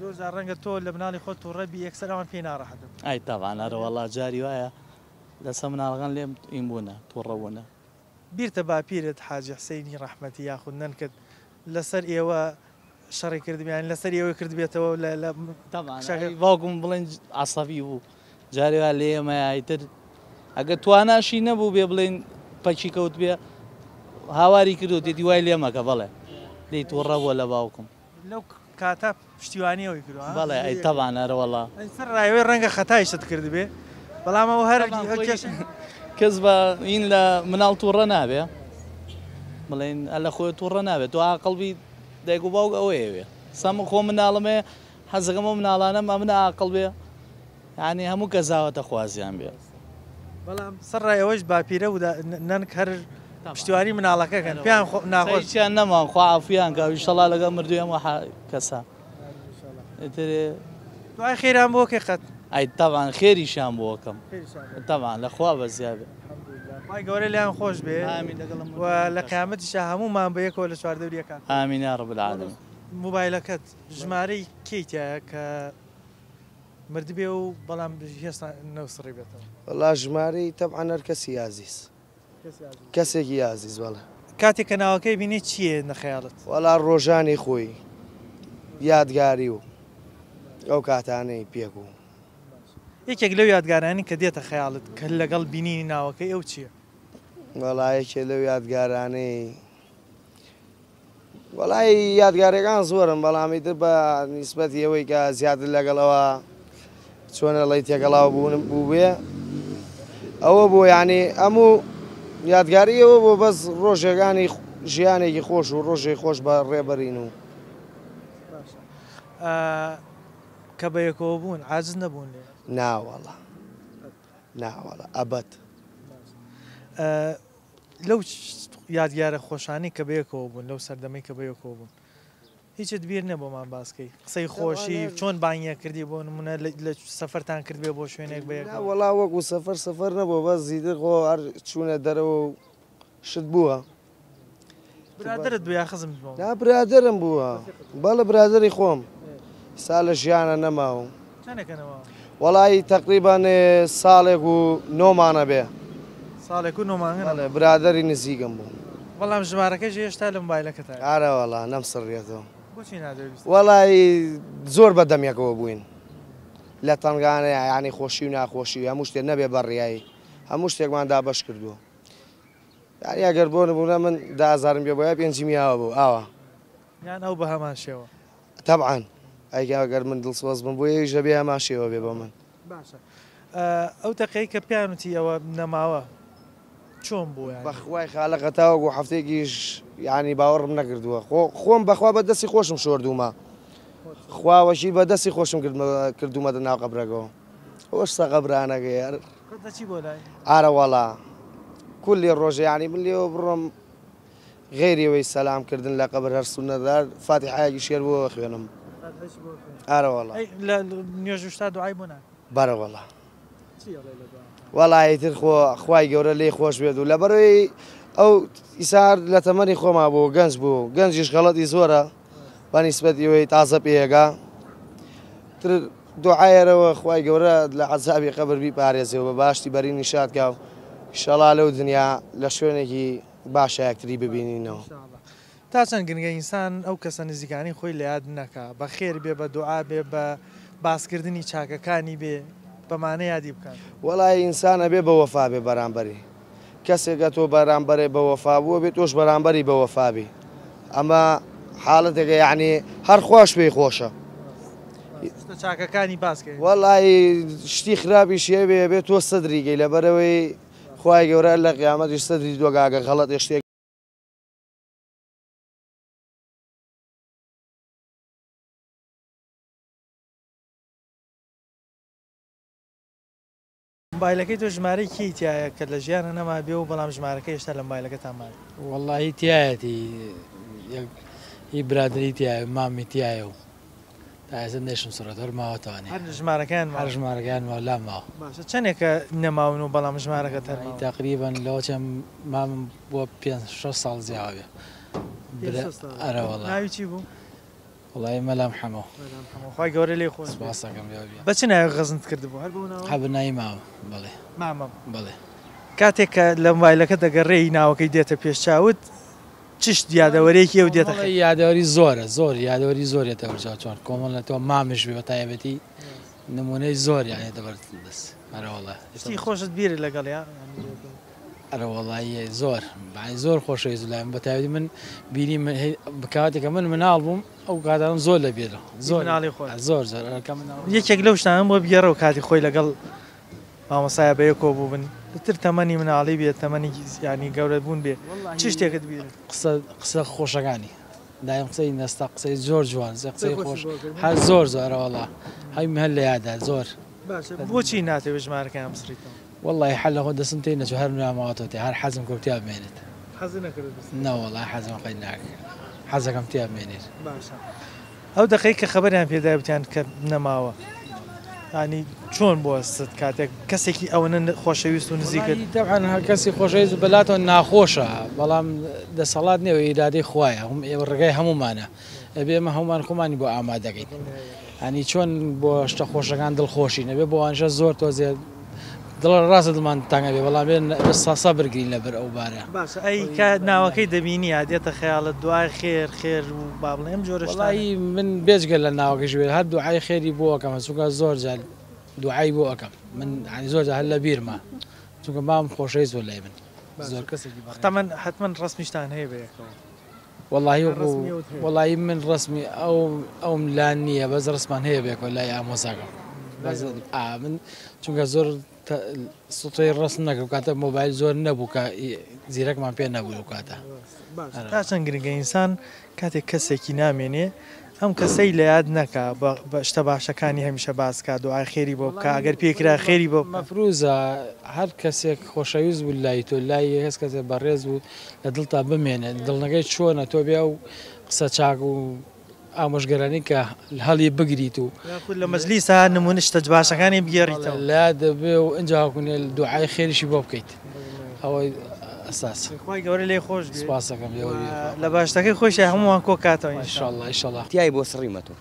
زۆر جار ڕەنگە تۆ لە مناڵی خۆت توڕە بی یەکسەر ئەوان پێی ناڕەحەت دەبن. ئای تەبعەن ئەرەوەڵا جاری وایە لەسەر مناڵەکان لێم ئین بوونە توڕە بوونە. بیرتە باپیرت حاجی حسینی ڕەحمەتی یاخود نەنکت لەسەر ئێوە شەڕی کردبێ یان لەسەری ئەوەی کردبێتەوە لە لە تەبعەن باوکم بڵێن عەسەبی بوو جارێ وا لێ ئێمەیا ئیتر ئەگەر تواناشی نەبوو بێ بڵێن پەکی کەوت بێ هاواری کردو تێتی وای لێ مەکە بەڵێ لێی تووڕە بووە لە باوکم. لەو کاتە پشتیوانی ئەوی کردوە ها؟ بەڵێ ئەی تەبعەن ئەرەوەڵا. ئەی سەر ڕایەوەی ڕەنگە خەتایشت کردبێ بەڵام ئەو هەر کێشە. کەس بە هین لە مناڵ تووڕە نابێ بڵێن لە خۆی تووڕە نابێت تۆ ئاقڵ بی دایک و باوک ئەوەیەوێ سا من خۆم مناڵم هەیە حەزەکەم ئەو مناڵانەم ئەمنە ئاقڵ بێ یانی هەموو کەس ئاواتە خوازیان بێ. بەڵام سەر ڕای ئەوەیش باپیرە و نەنک هەر پشتیوانی مناڵەکەکەن پێیان ناخۆش. هیچیان نەمان خوا عەفویان کا ئیشەڵا لەگەڵ مردووی ئەم کەسە ئیتر. دوعای خێریان بۆ کەی قەت؟ ئەی تەبعەن خێریشیان بۆ ئەکەم تەبعەن لە خوا بەزیا بێ. خوای گەورە لێیان خۆش بێ و لە قیامەتیشا هەموومان بە یەکەوە لە چواردەوری یەکان. ئامین یا رب العالمین. مۆبایلەکەت ژمارەی کێی تیایە کە مردبێ و بەڵام هێستا نەسڕیبێتەوە؟ وەڵا ژمارەی تەبعەن هەر کەسی ئازیز. کەسێکی ئازیز بەڵێ. کاتێک کە ناوەکەی بینی چی یەتنە خەیاڵت؟ وەڵا ڕۆژانی خۆی یادگاری و ئەو کاتانەی پێک و. یەکێک لەو یادگارانەی کە دێتە خەیاڵت کە لەگەڵ بینینی ناوەکەی ئەو چییە؟ وەڵا یەکێ لەو یادگارانەی وەڵایی یادگاریەکان زۆرن بەڵام ئیتر بە نیسبەتی ئەوەی کە زیاتر لەگەڵ ئەوە چۆنە ڵی تێکەڵاو بوونم بووبێ ئەوە بۆ یعنی ئەموو یادگاری ئەوە بۆ بەس ڕۆژەکانی ژیانێکی خۆش و ڕۆژێک خۆش بە ڕێبەرین و کە بە یەکەوە بوون عاجز نەبوون لێ ناوەڵا ناوەڵا ئەبەت لەو یادگارە خۆشانەی کە بەیەکەوە بوون، لەو سەردەمەی کە بەیەکەوە بوون، هیچت بیر نیە بۆمان باس کەی؟ قسەی خۆشی، چۆن بانگیان کردی بۆ نموونە لە سەفەرتان کردبێ بۆ شوێنێک بەیەکەوە؟ نا وەڵا وەکو سەفەر سەفەر نەبووە بەس ئیتر خۆ هەر چوونە دەرەوە و شت بووە. برادەرت بوو یا خزمت بوو؟ نا برادەرم بووە بەڵێ برادەری خۆم ئیستا لە ژیانە نەماوە. چەنێکە نەماوە؟ وەڵایی تەقریبەن ساڵێک و نۆ مانە بێ. ساڵێک و نۆ مانگە بەڵێ برادەری نزیکم بوو. بەڵام ژمارەکەش هێشتا لە مۆبایلەکەتایە؟ ئارە وەڵا نەمسڕیەتەوە. بۆچی نادەوێ بیسڕیتەوە؟ وەڵایی زۆر بە دەم یەکەوە بووین لە تەنگانەیا یانی خۆشی و ناخۆشی هەموو شتێ نەبێ بە ڕیایی هەموو شتێکمان دابەش کردووە. یانی ئەگەر بۆ نموونە من دە هەزارم پێ بوایە پێنجیم یاوە بوو ئاوا. یان ئەو بە هەمان شێوە. تەبعەن ئەی ئەگەر من دڵسۆز بم بۆی ئەویش دەبێ هەمان شێوە بێ بۆ من. باشە ئەو دەقەی کە پێیان وتی ئەوە نەماوە چۆن بوو یانی؟ بەخوای خالق هەتاوەکو هەفتەیەکیش یانی باوەڕم نەکردووە خۆ خۆم بەخوا بە دەستی خۆشم شۆردوومە خوا وەکیل بە دەستی خۆشم کردوومەتە ناو قەبرەکەوە. ئەوەش سەقەبرانەکەی هەر قەت دەچی بۆ لای؟ ئارە وەڵا کولی ڕۆژێ یانی من لێوە بڕۆم غەیری ئەوەی سەلام کردن لە قەبر هەر سوننەتە فاتیحایەکیش هەر بۆ ئەخوێنم فاتیحەیەکی بۆ ئەخوێنی ئارە وەڵا ئەی لە نوێژ و شتا دوعای بۆ ناکەی؟ بەرە وەڵا چی ئەڵێی لە دوعاکان؟ وەڵا ئیتر خۆ خوای گەورە لێی خۆش بێت و لەبەرئەوەی ئەو ئیسا هەر لە تەمەنی خۆما بوو گەنج بوو گەنجیش غەڵەتی زۆرە بە نیسبەتی ئەوەی تازە پێیەگا تر دوعایەرەوە خوای گەورە لە عەزابی قەبر بیپارێزێ و بە باشتی بەرینی شاد کا و ئیشەڵا لەو دنیا لە شوێنێکی باشا یەکتری ببینینەوە. تا چەند گرنگە ئینسان ئەو کەسە نزیکانەی خۆی لە یاد نەکا، بە خێر بێ، بە دوعا بێ، بە باسکردنی چاکەکانی بێ، بەمانە یادی بکات. وەڵایی ئینسان ئەبێ بە وەفا بێ بەرامبەری کەسێکە تۆ بەرامبەرێ بە وەفا بووە بێ تۆش بەرامبەری بە وەفا بی ئەمە حاڵەتێکە یعنی هەر خواش پێی خۆشە. شتە چاکەکانی باس کەین. وەڵایی شتی خراپیش هەبێ ئەبێ تۆ سەدری کەی لەبەرئەوەی خوای گەورە لە قیامەتیش سەدری تۆ کاکە غەڵەتێ شتێک. مۆبایلەکەی تۆ ژمارەی کێی تیایە کە لە ژیانا نەمابێ و بەڵام ژمارەکەی هێشتا لە مۆبایلەکەتا مابێ؟ وەڵاهی تیایەتی یەک هی برادەری تیایە مامی تیایە و تا ئێستا نەیشم سڕێتەوە هەر ماوەتەوانێ هەر ژمارەکەیان ماوە هەر ژمارەکەیان ماوە لام ماوە. باشە چەنێکە نەماون و بەڵام ژمارەکەت هەر ماوە؟ تەقریبەن لەوە چێ مامم بۆ پێنج شەش ساڵ جیاوە بێ پێنج شەش ساڵ ئەرەوەڵا. ناوی چی بوو؟ وەڵایی مەلا محەمەو. مەلا محەمەو خوای گەورە لێی خۆش بێت. سوپاست ئەکەم لێوە بی. بە چ ناوێک غەزنت کردبوو هەر بەو ناوە؟ هەر بە ناوی مامم بەڵێ. مامم. بەڵێ. کاتێک کە لە مۆبایلەکە دەگەڕێی ناوەکەی دێتە پێش چاوت چ شت یادەوەرێکی ئەو دێتە خەیاڵ؟ یادەوەری زۆرە زۆر یادەوەری زۆر یەتە بەرچاو چۆن کۆمەڵ نەتەوە مامش بێ بە تایبەتی نمونەی زۆر یان یەتە بەر دەست ئەرەوەڵا شتی خۆشت بیرە لەگەڵیا؟ ئەرەوەڵایی زۆر بەعنی زۆر خۆشەویست لای من بە تایبەتی من بیری من کاتێکە من مناڵ بووم ئەو کاتانم زۆر لە بیرە زۆر مناڵی خۆت زۆر زۆر ئەرکە مناڵ یەکێک لەو شتانەم بۆ بگێڕەوە کاتی خۆی لەگەڵ مامۆستایە بەیەکەوە بووبن تر تەمەنی مناڵی بێت تەمەنی یانی گەورە بوون بێ چ شتێکت بیرە؟ قسە قسە خۆشەکانی دایم قسەی نەستا قسەی زۆر جوان زە قسەی خۆش هەر زۆر زۆر ئەرەوەڵا هەی هەر لە یادا زۆر. باشە بۆچی ناتەوێ ژمارەکەیان بسڕیتەوە؟ وەڵی حەل لەخۆ دەستم تێی نەچوو هەر ماوەتەوە تێ هەر حەزم کرد تیا بمێنێت. حەزت نەکرد بسڕیتەوە؟ نەوەڵا حەزم قەی ناکرد حەزەکەم تیا بمێنێت. باشە ئەو دەقەی کە خەبەریان پێدای وتیان کە نەماوە یانی چۆن بۆ هەستت کاتێک کەسێکی ئەوەنە خۆشەویست و نزیکت؟ وەڵایی تەبعەن هەر کەسی خۆشەویست بەلاتەوە ناخۆشە بەڵام دەسەڵات نیە و ئیرادەی خوایە هەم ئێوە ڕێگای هەموومانە ئەبێ ئێمە هەموومان خۆمانی بۆ ئامادەکەین یانی چۆن بۆ شتە خۆشەکان دڵخۆشین ئەبێ بۆ ئەوانیشە زۆر تۆزێ دڵ ڕاستە دڵمان تەنگ ئەبێ بەڵام بێ سەبر گرین لەبەر ئەو بارە. باشە ئەی کە ناوەکەی دەبینی یا دێتە خەیاڵت دوعای خێر خێر و با بڵێم ئەم جۆرە شتانە؟ وەڵایی من بێجگە لە ناوەکەش بێت هەر دوعای خێری بۆ ئەکەم چونکە زۆر جار دوعای بۆ ئەکەم من یانی زۆر جار هەر لە بیرمە چونکە مام خۆشەویست بوو لای من زۆر کەسێکی بەڕێز. تەمەن حەتمەن ڕەسمیشتان هەیە بەیەکەوە؟ وەڵاهی وەکو وەڵاهی من ڕەسمی ئەو ئەوم لا نییە بەس ڕەسمان هەیە بێکەوە لای ئامۆزاکەم بەس ئا من چونکە زۆر سوتەی ڕەسم نەکرد کاتە مۆبایل زۆر نەبوو کە زیرەکمان پێ نەبوو لەو کاتە تا چەند گرنگە ئینسان کاتێک کەسێکی نامێنێ ئەم کەسەی لە یاد نەکا بە شتە باشەکانی هەمیشە باس کا دوعای خێری بۆ بکا ئەگەر پێی کرا خێری بۆ بکا. مەفروزە هەر کەسێک خۆشەویست بوو لای تۆ لای هەس کەسێک بەڕێز بوو لە دڵتا بمێنێت دڵنەکەی چۆنە تۆ بێ ئەو قسە چاک و ئامۆژگەرانی کە هەڵی بگریت و یاخود لە مەجلیسا نمونە شتە باشەکانی بگێڕیتەوە. لە دەبێ و ئینجا هەکونێ دوعای خێریشی بۆ بکەیت ئەوەی ئەساس. خوای گەورە لێی خۆش بێ. سوپاستەکەم لێوە بێ. لە باشتەکەی خۆیشی هەموومان کۆ کاتەوە ان شاء اللە. ان شاء اللە. تای بۆ سڕیومەتۆ.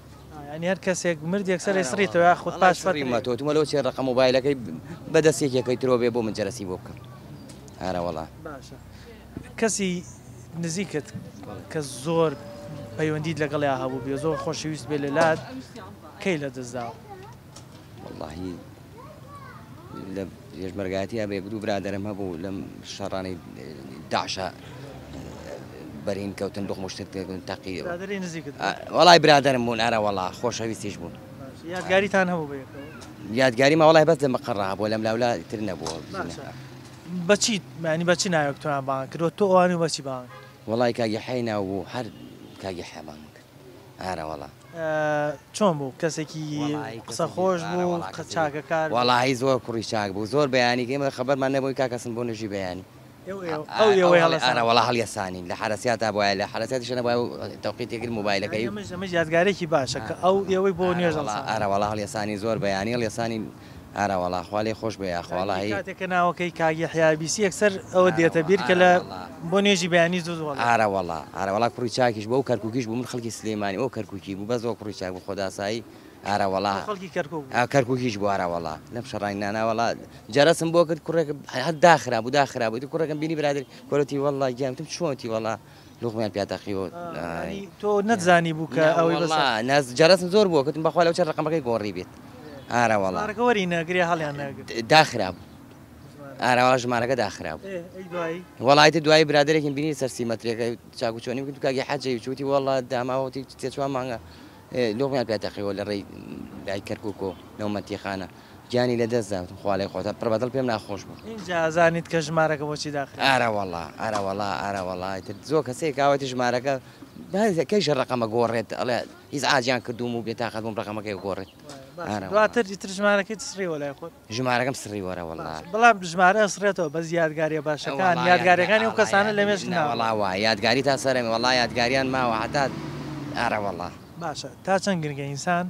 یانی هەر کەسێک مرد یەکسەر ئەیسڕیتەوە یاخود پاش فەترەیەک؟ سڕیومەتۆ وتمە لەوە چێ ڕەقەم مۆبایلەکەی بە دەست یەکێکەی ترۆ بێ بۆ من جەرەسی بۆ بکەم ئارەوەڵا. باشە کەسی نزیکت کە زۆر پەیوەندیت لەگەڵیا هەبوو بێ زۆر خۆشەویست بێ لە لات کەی لە دەست داوە؟ وەڵاهی لە پێشمەرگایەتیا بە یەک دوو برادەرم هەبوو لەم شەڕانەی داعشا بەرین کەوتن دوخ مشتت تەقی برادەری نزیکت وەڵای برادەرم بوون ئەرە وەڵا خۆشەویستیش بوون. یادگاریتان هەبوو بەیەکەوە؟ یادگاری ما وەڵای بەس لە مەقەڕا هەبووە لەم لاولا تر نەبووە. باشە بەچی یانی بە چ ناوێک تۆیان بانگ کردوە تۆ ئەوانی بە چی بانگ؟ وەڵای کاک یەحیای ناو بوو هەر کاک یەحیا بانگم کرد ئارە وەڵا. چۆن بوو کەسێکی قسە خۆش بوو چاکەکار بوو؟ وەڵاهی زۆر کوڕی چاک بوو زۆر بەیانی کە ئێمە خەبەرمان نەبووی کاک حەسەن بۆ نوێژی بەیانی ئەو ئێوەی هەڵەساند؟ ئارە وەڵا هەڵیەسانین لە حەرەسیاتا بوایە لە حەرەسیاتیشە نەبوایە تەوقیتی کرد مۆبایلەکەی. ئەمەش یادگارێکی باشە کە ئەو ئێوەی بۆ نوێژ هەڵساند. ئارە وەڵا هەڵیەسانین زۆر بەیانی هەڵیەسانین ئارە وەڵا خوا لێی خۆش بێ یاخوا وەڵاهی. کاتێک کە ناوەکەی کاک یەحیا بیسی یەکسەر ئەوە دێتە بیر کە لە بۆ نوێژی بەیانی زوو زوو هەڵدەستێ. ئارە وەڵا ئارە وەڵا کوڕی چاکیش بوو ئەو کەرکوکیش بوو من خەڵکی سلێمانیم ئەو کەرکوکی بوو بەس ئەو کوڕی چاک بوو خۆداسایی ئارە وەڵا. ئەو خەڵکی کەرکوک بوو. ئا کەرکوکیش بوو ئارە وەڵا لەم شەڕانی نانا وەڵا جەرەسم بۆ کرد کوڕێک هەر داخرابوو داخرابوو ئیتر کوڕێکم بینی برادەری کۆرە وتی وەڵا گیان وتم چۆن وتی وەڵا لوقمیان پیا تەقیوە. یانی تۆ نەتزانی بوو کە ئەوەی بەسەر. نە وەڵا نە جەرەسم زۆر بووە گوتم بەخوا لەو چەند ڕەقەمەکەی گۆڕی بێت ئارە وەڵا. ژمارەکە وەری نەگرێ هەڵیان نەگرت. داخرابوو ئارە وەڵا ژمارەکە داخرابوو. ئێ ئەی دوایی؟ وەڵا ئیتر دوایی برادەرێکم بینی سەر سیمەترێکە چاک و چۆنیم کرد کاک یەحیا جەی وتی وەڵا داماوە وتی سێ چوار مانگە لوقمیان پیا تەقیوە لە ڕێی لای کەرکووک و لەو مەنتیقانە. گیانی لە دەست دا وتم خوا لێی خۆتە پڕ بە دڵ پێم ناخۆش بوو. ئینجا ئەزانیت کە ژمارەکە بۆچی داخرا. ئارە وەڵا ئارە وەڵا ئارە وەڵا ئیتر زۆر کەسێک کاوەتی ژمارەکە کەیش ڕەقەمە گۆڕێت ئەڵێ ئیزعاجیان کردووم و بێتاقەت بووم ڕەقەمەکەی گۆڕێت. باشە دواتر ئیتر ژمارەکەیت سڕیوە لای خۆت؟ ژمارەکەم سڕیوە ئەرە وەڵا. باشە بەڵام ژمارە ئەسڕێتەوە بەس یادگاریە باشەکان یادگاریەکانی ئەو کەسانە لە مێشک ناڕۆن. وەڵا وایە یادگاری تا سەرم وەڵا یادگاریان ماوە هەتا ئارە وەڵا. باشە تا چەند گرنگە ئینسان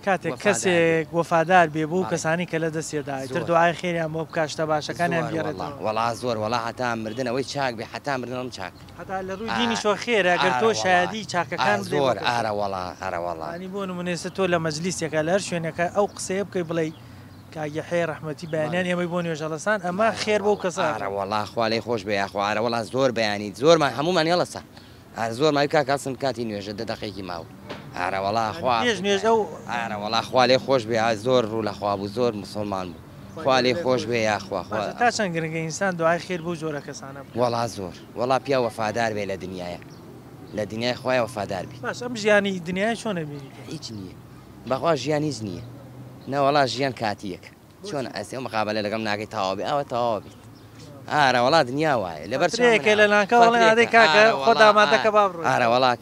کاتێک کەسێک وەفادار بێ بۆ کەسانی کە لە دەستێدا ئیتر دوعای خێریان بۆ بکا شتە باشەکانیان بگێڕێتەوە. وەڵا زۆر وەڵا هەتا مردن ئەوەی چاک بێ هەتا مردن ئەڵێم چاک. هەتا لە ڕووی دینیشەوە خێرە گەر تۆ شایەدی چاکەکان بدەی بۆ کەسێک. ئارە وەڵا ئارە وەڵا. یانی بۆ نمونە ئێستا تۆ لە مەجلیسێکا لە هەر شوێنێکا ئەو قسەیە بکەی بڵێی کاک یەحیای ڕەحمەتی بەیانیان ئێمەی بۆ نوێژ هەڵەسان ئەمە خێر بەو کەسە ئارە وەڵا خوا لێی خۆش بێ یاخوا ئارە وەڵا زۆر بەیانی زۆرمان هەموومان هەڵەسا ئارە زۆر ماوی کاک هەڵسن کاتی نوێژە دە دەقێکی ماو ئارە وەڵا خوا پێش نوێژ ئەو ئارە وەڵا خوا لێ خۆش بێ زۆر ڕوو لە خوا بوو زۆر مسوڵمان بوو خوا لێ خۆش بێ یاخوا خوا تا چەند گرنگە ئینسان دوعای خێر بەو جۆرە کەسانە بکات وەڵا زۆر وەڵا پیاو وەفادار بێ لە دنیایە لە دنیای خوایە وەفادار بی. باش ئەم ژیانی دنیایە چۆن ئەبینی تۆ؟ هیچ نییە بەخوا ژیان هیچ نییە نەوەڵا ژیان کاتیەک چۆن ئەسێ ئەو مقابەلە لەگەڵ ناکەی تەواو بێ ئاوا تەواو بیت ئارە وەڵا دنیا وایە لەبەر فترەیەکە لە ناکاو ئەڵێن ئادەی کاکە خۆت ئامادە کە با بڕۆین ئارە وەڵا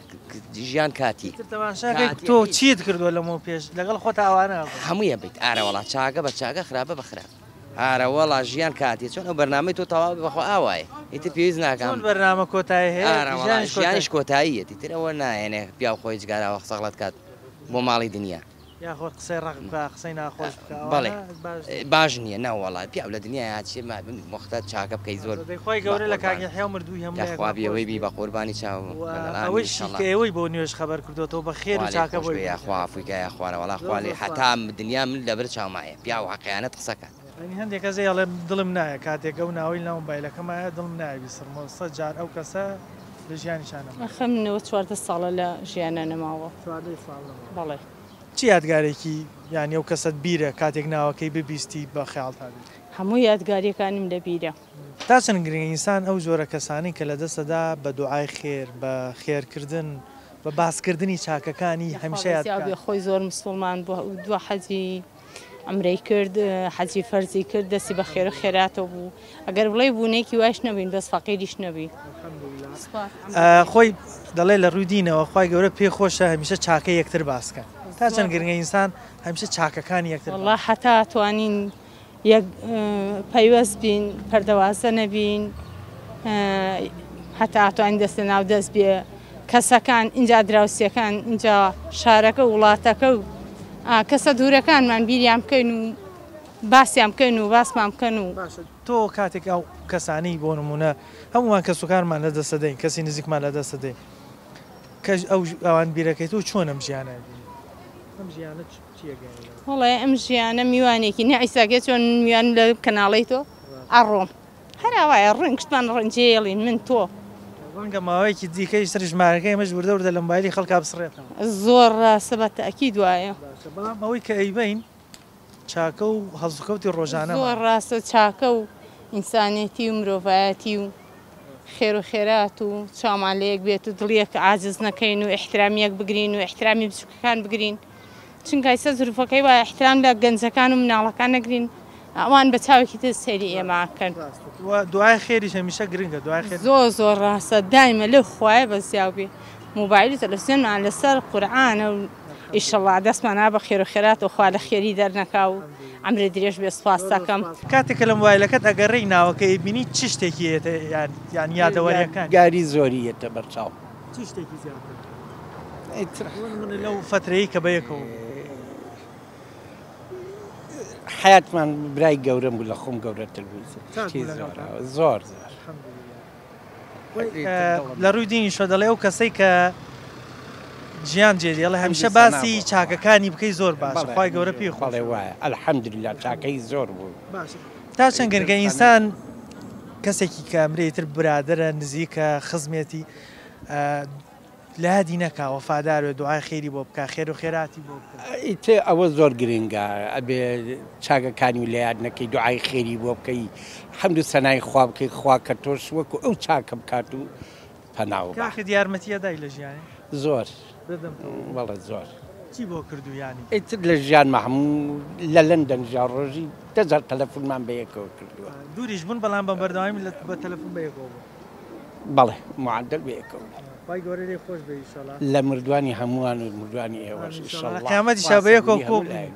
ژیان کاتیە ئیتر تەماشاکەی تۆ چیت کردووە لەمەو پێش لەگەڵ خۆت ئاوانە هەموویە بیت ئارە وەڵا چاکە بە چاکە خراپە بە خراپ ئارە وەڵا ژیان کاتیە چۆن ئەو بەرنامەی تۆ تەواو بێ بەخوا ئاوایە ئیتر پێویست ناکا چۆن بەرنامە کۆتایی هەیە ئارە وەڵا ژیانیش کۆتاییەتی تر ئەوە نایەنێ پیاو خۆی جگاراوە سەغڵەت کات بۆ ماڵی دنیا. یاخود قسەی ڕەق بکا قسەی ناخۆش بکا بەڵێ باش نییە نەوەڵا پیاو لە دنیا هاچێ مۆختە چاکە بکەی زۆر دەی خوای گەورە لە کاک یەحیا و مردووی هەموو لایەکمان یاخوا بێوەی بی بە قوربانی چاو ئەوەیشی کە ئێوەی بۆ نوێژ خەبەر کردۆتەوە بە خێر و چاکە بۆی یاخوا عەفوی کە یاخوا وەڵا خوا لێ هەتا دنیا من لەبەر چاومایە پیاو حەقیانەت قسە کات. یانی هەندێک کەس هەیە ئەڵێ دڵم نایە کاتێک ئەو ناوەی لەناو مۆبایلەکەمایە دڵم نایە بیسڕمەوە 100 جار ئەو کەسە لە ژیانیشا نەماوە. ئەخە منەوە 14 ساڵە لە ژیانا نەماوە. 14 ساڵ نەماوە. بەڵێ. چ یادگارێکی یانی ئەو کەسەت بیرە کاتێک ناوەکەی ببیستی بە خەیاڵتا دێت؟ هەموو یادگاریەکانیم لە بیرە. تا چەند گرنگە ئینسان ئەو جۆرە کەسانەی کە لە دەستەدا بە دوعای خێر، بە خێرکردن، بە باسکردنی چاکەکانی هەمیشە یاد بکات. بێ خۆی زۆر مسوڵمان بوو دوا حەجی عەمرەی کرد حەجی فەرزی کرد دەستی بە خێر و خێراتەوە بوو ئەگەر بڵێی بوونێکی وایش نەبووین بەس فەقیریش نەبووین. خۆی دەڵێ لە ڕووی دینەوە خوای گەورە پێی خۆشە هەمیشە چاکەی یەکتر باس کەن تا چەند گرنگە ئینسان هەمیشە چاکەکانی یەکتر وەڵا هەتا توانین یەک پەیوەست بین پەردەوازە نەبین هەتا توانین دەست لە ناو دەست بێ کەسەکان ئینجا دراوسێکان ئینجا شارەکە و وڵاتەکە و کەسە دوورەکانمان بیریان بکەین و باسیان بکەین و باسمان بکەن و باشە تۆ کاتێک ئەو کەسانەی بۆ نموونە هەموومان کەسوکارمان لە دەست دەدەین کەسی نزیکمان لە دەست دەدەین کە ئەو ئەوان بیرەکەیتەوە چۆن ئەم ژیانە ئەبینی ئەم ژیانە چی ئەگەیەنێ؟ وەڵای ئەم ژیانە میوانێکی نە ئیساکێ چۆن میوان لە کەناڵەی تۆ ئەڕۆم هەر ئاوایە ڕۆین گشتمان ڕۆین جێیەڵین من تۆ. ڕەنگە ماوەیەکی دیکەیش تر ژمارەکەی ئێمەش وردە وردە لە مۆبایلی خەڵکا بسڕێتەوە. زۆر ڕاستە بە تەئکید وایە. باشە بەڵام ئەوەی کە ئەیبەین چاکە و هەڵسوکەوتی ڕۆژانەمان. زۆر ڕاستە چاکە و ئینسانێتی و مرۆڤایەتی و خێر و خێرات و چاومان لە یەک بێت و دڵ یەک عاجز نەکەین و ئیحترامی یەک بگرین و ئیحترامی بچوکەکان بگرین چونکە ئیستا زروفەکەی وایە ئیحترام لە گەنجەکان و مناڵەکان نەگرین ئەوان بە چاوێکی تر سەیری ئێمە ئەکەن. و دوعای خێریش هەمیشە گرنگە دوعای خێر. زۆر زۆر ڕاستە دایمە لەو خوایە بەزیاو بی موبایل و تەلەفزیۆنمان لەسەر قورعانە و ئیشەڵا دەستمان ها بە خێر و خێرات و خوا لە خێری دەرنەکا و عەمرت درێژ بێ سوپاست ئەکەم. کاتێک کە لە مۆبایلەکەت ئەگەڕێی ناوەکەی ئەیبینی چ شتێکی یەتە یان یادەوەریەکانی؟ یادگاری زۆری یەتە بەرچاوم. چ شتێکی زیاتر؟ بۆ نمونە لەو فەترەی کە بەیەکەوە بوون. حەیاتمان برای گەورەم بوو لە خۆم گەورەتر بوو زۆر زۆر. لە ڕووی دینیشەوە دەڵێ ئەو کەسەی کە ژیان جێ دێڵێ هەمیشە باسی چاکەکانی بکەی زۆر باشە خوای گەورە پێی خۆشە. بەڵێ وایە الحمدللە چاکەی زۆر بوو. باشە تا چەند گرنگە ئینسان کەسێکی کە ئەمرێ ئیتر برادەرە نزیکە خزمێتی لە یادی نەکا وەفادار بێ دوعای خێری بۆ بکا خێر و خێراتی بۆ بکا. ئیتر ئەوە زۆر گرنگە ئەبێ چاکەکانی لە یاد نەکەی دوعای خێری بۆ بکەی حەمد و سەنای خوا بکەی خوا کە تۆش وەکو ئەو چاکە بکات و پەناو بە. کاکت یارمەتی ئەدای لە ژیانی؟ زۆر بەدەمتەوە بەڵێ زۆر. چی بۆ کردوو یانی؟ ئیتر لە ژیانما هەموو لە لەندەن ژیا ڕۆژی دە جار تەلەفونمان بە یەکەوە کردووە. دووریش بوون بەڵام بە بەردەوامی بە تەلەفون بە یەکەوە بوون. بەڵێ معدل بەیەکەوە بوو. خوای گەورە لێی خۆش بێ ئیشەڵا. لە مردوانی هەمووان و مردوانی ئێوەش ئیشەڵا. قیامەتیشا بەیەکەوە کۆ بووین.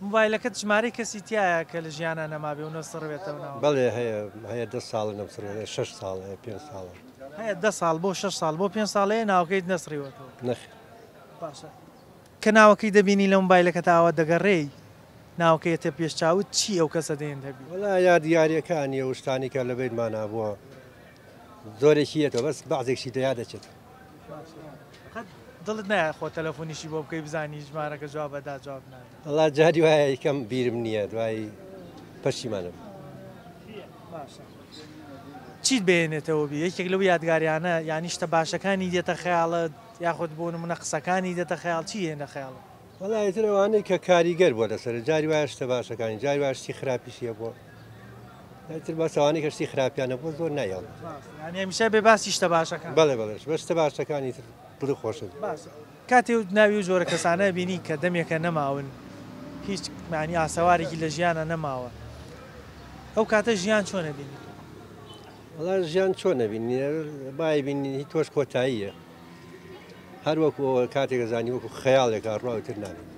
مۆبایلەکەت ژمارەی کەسی تیایە کە لە ژیانا نەمابێ و نەسڕبێتەوە ناوەکەی؟ بەڵێ هەیە هەیە دە ساڵە نەمسڕیوە شەش ساڵ هەیە پێنج ساڵە. هەیە دە ساڵ بۆ شەش ساڵ بۆ پێنج ساڵ هەیە ناوەکەیت نەسڕیوەتەوە؟ نەخێر. باشە کە ناوەکەی دەبینی لە مۆبایلەکەتا ئاوا دەگەڕێی ناوەکەی یەتە پێش چاوت چی ئەو کەسە دێنتە بیر؟ وەڵا یادگاریەکانی ئەو شتانەی کە لە بەینمانا بووە زۆرێکی یەتەوە بەس بەعزێکشی لە یاد دەچێتەوە. باشە قەت دڵت نایە خۆ تەلەفۆنیشی بۆ بکەی بزانی ژمارەکە جواب ئەدا جواب نادا؟ وەڵا جاری وایە یکەم بیرم نییە دوایی پەشیمانم. باشە چیت بێنێتەوە بی یەکێک لەو یادگاریانە یانی شتە باشەکانی دێتە خەیاڵت یاخود بۆ نمونە قسەکانی دێتە خەیاڵ چی دێنە خەیاڵت؟ وەڵا ئیتر ئەوانەی کە کاریگەر بووە لەسەر جاری وایە شتە باشەکانی جاری وایە شتی خراپیشی هەبووە ئیتر بەس ئەوانەی کە شتی خراپیان هەبووە زۆر نایەڵ یانی هەمیشە بێ باسی شتە باشەکان بەڵێ بەڵێ بەس شتە باشەکانی تر دڵی خۆشە باشە کاتێ ناوی و جۆرە کەسانە بینی کە دەمێکە نەماون هیچ معنی ئاسەوارێکی لە ژیانە نەماوە ئەو کاتە ژیان چۆنە بینی وەڵا ژیان چۆن نەبینی بای بینی هی تۆش کۆتاییە هەر وەکو ئەوە کاتێک زانی وەکو خەیاڵێک ئەڕوا تر نابێت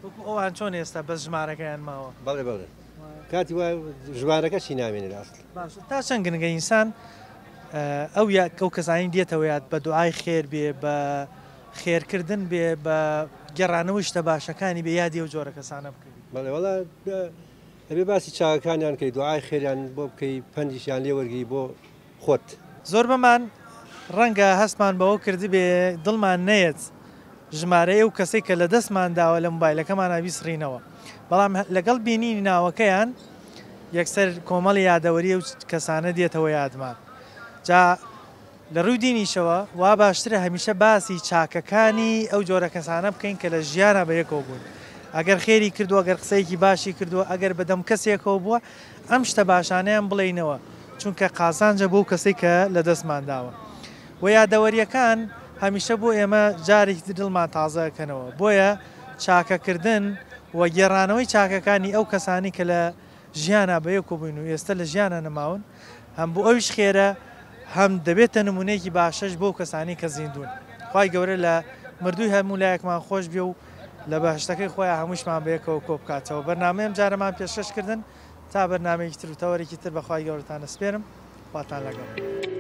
وەکو ئەوان چۆن ئێستا بەس ژمارەکەیان ماوە بەڵێ بەڵێ کاتی وای ژمارەکەشی نامێنێت ئەسڵ باشە تا چەند گرنگە ئینسان ئەو یا ئەو کەسانی دێتەوە یاد بە دوعای خێر بێ بە خێرکردن بێ بە گێڕانەوەی شتە باشەکانی بێ یادی ئەو جۆرە کەسانە بکەوی بەڵێ وەڵا ئەبێ باسی چاکەکانیان کەی دوعای خێریان بۆ بکەی پەندیشیان لێ وەرگری بۆ خۆت. زۆربەمان ڕەنگە هەستمان بەوە کردبێ دڵمان نەیەت ژمارەی ئەو کەسەی کە لەدەستمان داوە لە مۆبایلەکەمانا بیسڕینەوە، بەڵام لەگەڵ بینینی ناوەکەیان یەکسەر کۆمەڵی یادەوەری ئەو کەسانە دێتەوە یادمان. جا لە ڕووی دینیشەوە وا باشترە هەمیشە باسی چاکەکانی ئەو جۆرە کەسانە بکەین کە لە ژیانا بە یەکەوە بوون. ئەگەر خێری کردووە، ئەگەر قسەیەکی باشی کردووە، ئەگەر بە دەم کەسێکەوە بووە، ئەم شتە باشانەیان بڵێینەوە، چونکە قازانجە بۆ کەسەی کە لە دەستمان داوە. وە یادەوەرییەکان هەمیشە بۆ ئێمە جارێکی تر دڵمان تازە ئەکەنەوە. بۆیە چاکەکردن و گێڕانەوەی چاکەکانی ئەو کەسانەی کە لە ژیانا بەیەکەوە بووین و ئێستە لە ژیانا نەماون، هەم بۆ ئەویش خێرە، هەم دەبێتە نموونەیەکی باشەش بۆ کەسانی کە زیندوون. خوای گەورە لە مردووی هەموو لایەکمان خۆش بێ و لە بەهەشتەکەی خۆیا هەمووشمان بەیەکەوە کۆ بکاتەوە. بەرنامەی ئەمجارەمان پێشکەش کردن. تا بەرنامەیەکی تر و تەوەرێکی تر بە خوای گەورەتان ئەسپێرم. خواتان لەگەڵ.